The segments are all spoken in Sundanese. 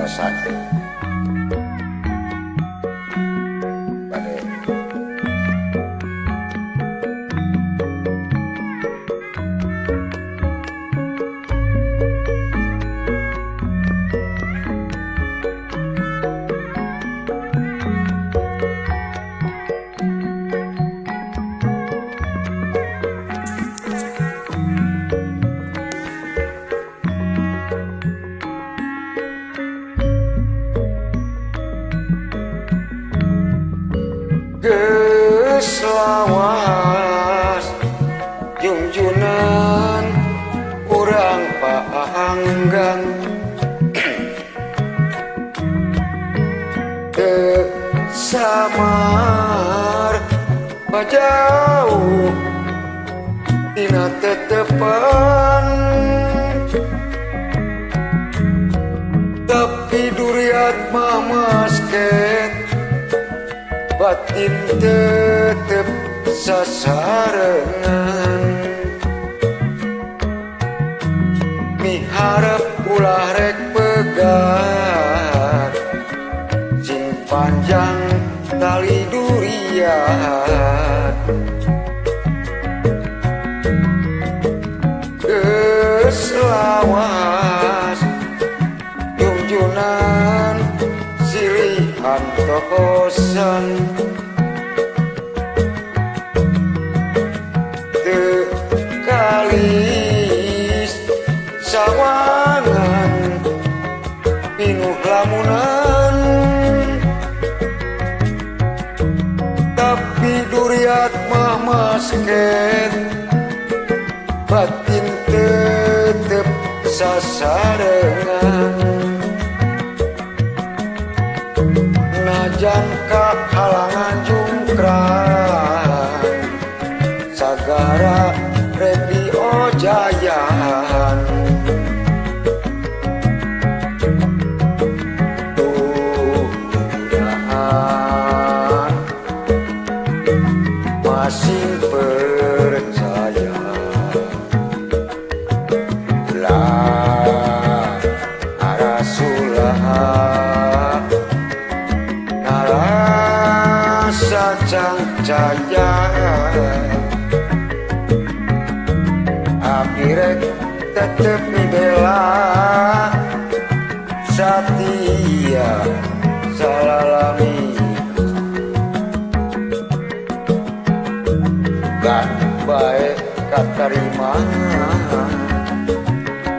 Leresan. Bade geus lawas jungjunan urang paanggang teu samar bajauh tina tetepan tapi duriat mah masket batin tetep sasarengan miharep ulah rek pegat sing panjang tali duriat geus lawas jungjunan silih antosan teu kalis sawangan pinuh lamunan tapi duriat mah masket batin tetep sasarengan najan kahalangan jungkrang sagara rek diojayan tuh mudahan masing percaya lah arasulah ngarasa cangcaya abdi rek tetep mibela satia salalami gan bae katarima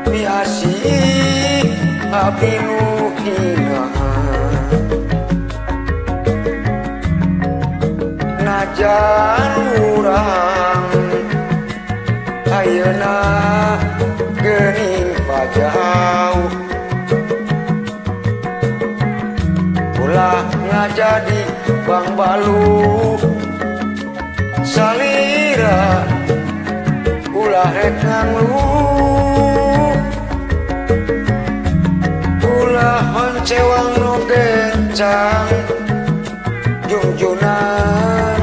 miasih abdi nu hina najan urang ayeuna geuning pajauh ulah ngajadi bangbalu salira ulah rek nganglu ulah honcewang nu gencang jungjunan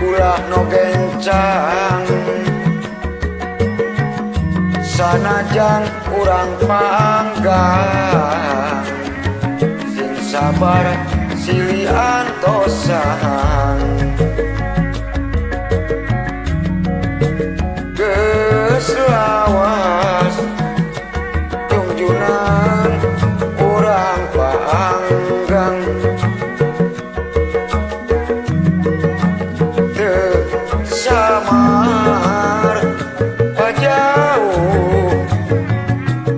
ulah nu gencang sanajan urang panggang sing sabar silih antosan geus lawas jungjunan urang panggang teu samar pajauh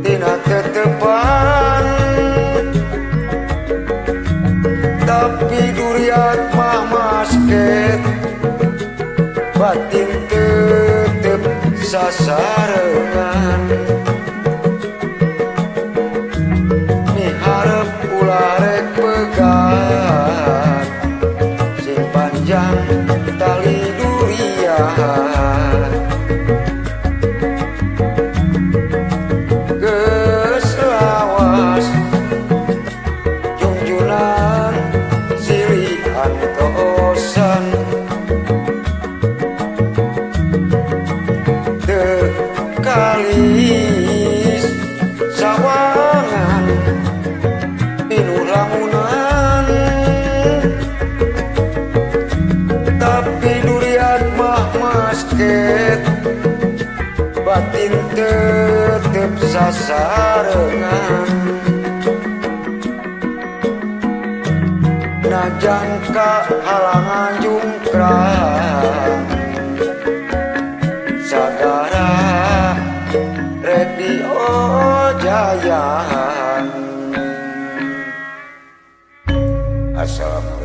tina tetepan tapi duriat mah masket batin tetep sasarengan miharep ulah rek pegat sing panjang tali duriat geus lawas jungjunan silih antosan teu kalis. Sasarengan najan ka halangan jungkrang sagara rek diojayan. Assalamualaikum.